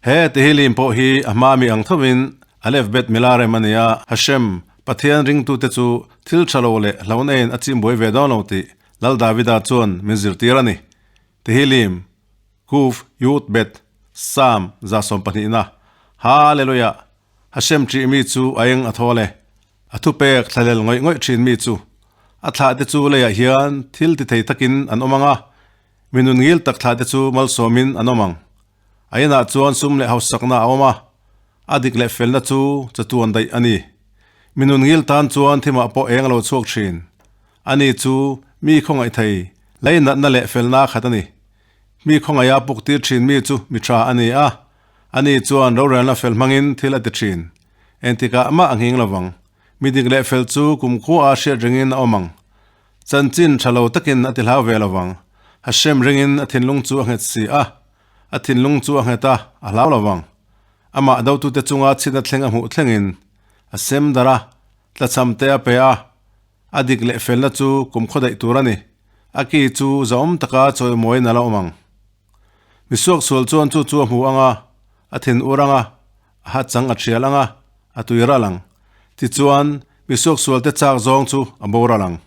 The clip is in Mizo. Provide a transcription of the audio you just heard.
He Tehillim pawh hi a hma mi ang thovin Aleph Bet Mila rem a ni a, Hashem, Pathian ringtute chu thil tha lo leh hlauhnain a chim buai ve dawn lo tih Lal Davida chuan min zirtir a ni. Tehillim, Kuf Yud Bet, Psalm 120na, Hallelujah! Hashem ṭih mi chu a eng a thawl e. A thupek thlalel ngawih ngawih ṭhin mi chu a thlah te chu leiah hian thil ti thei takin an awm ang a, mi nun ngil tak thlah te chu malsawmin an awm ang. A inah chuan sum leh hausakna a awm a, a dik leh felna chu chatuan daih a ni. Mi nun ngil tan chuan thimah pawh eng a lo chhuak ṭhin. Ani chu mi khawngaih thei, leinatna leh felna khat a ni. Mi khawngaiha puk tir ṭhin mi chu mi ṭha a ni a, ani chuan rorelna fel hmangin thil a ti ṭhin. Engtikah mah a nghing lovang. Mi dik leh fel chu kumkhua a hriat ringin a awm ang. Chanchin ṭha lo takin a ti hlau ve lovang. Hashem ringin a thinlung chu a nghet si a, a thinlung chu a nghet a, a hlau lovang. Amah dotute chunga chhitna thleng a hmuh thlengin a sem darh a, tlachham te a pe a, a dik leh felna chu kumkhaw daih tur a ni. A ki chu zahawm taka chawimawiin a la awm ang. Misuaksual chuan chu chu a hmu ang a, a thin ur ang a, a ha chang a thial ang a, a tui ral ang. Tichuan, misuaksualte chak zawng chu a boral ang.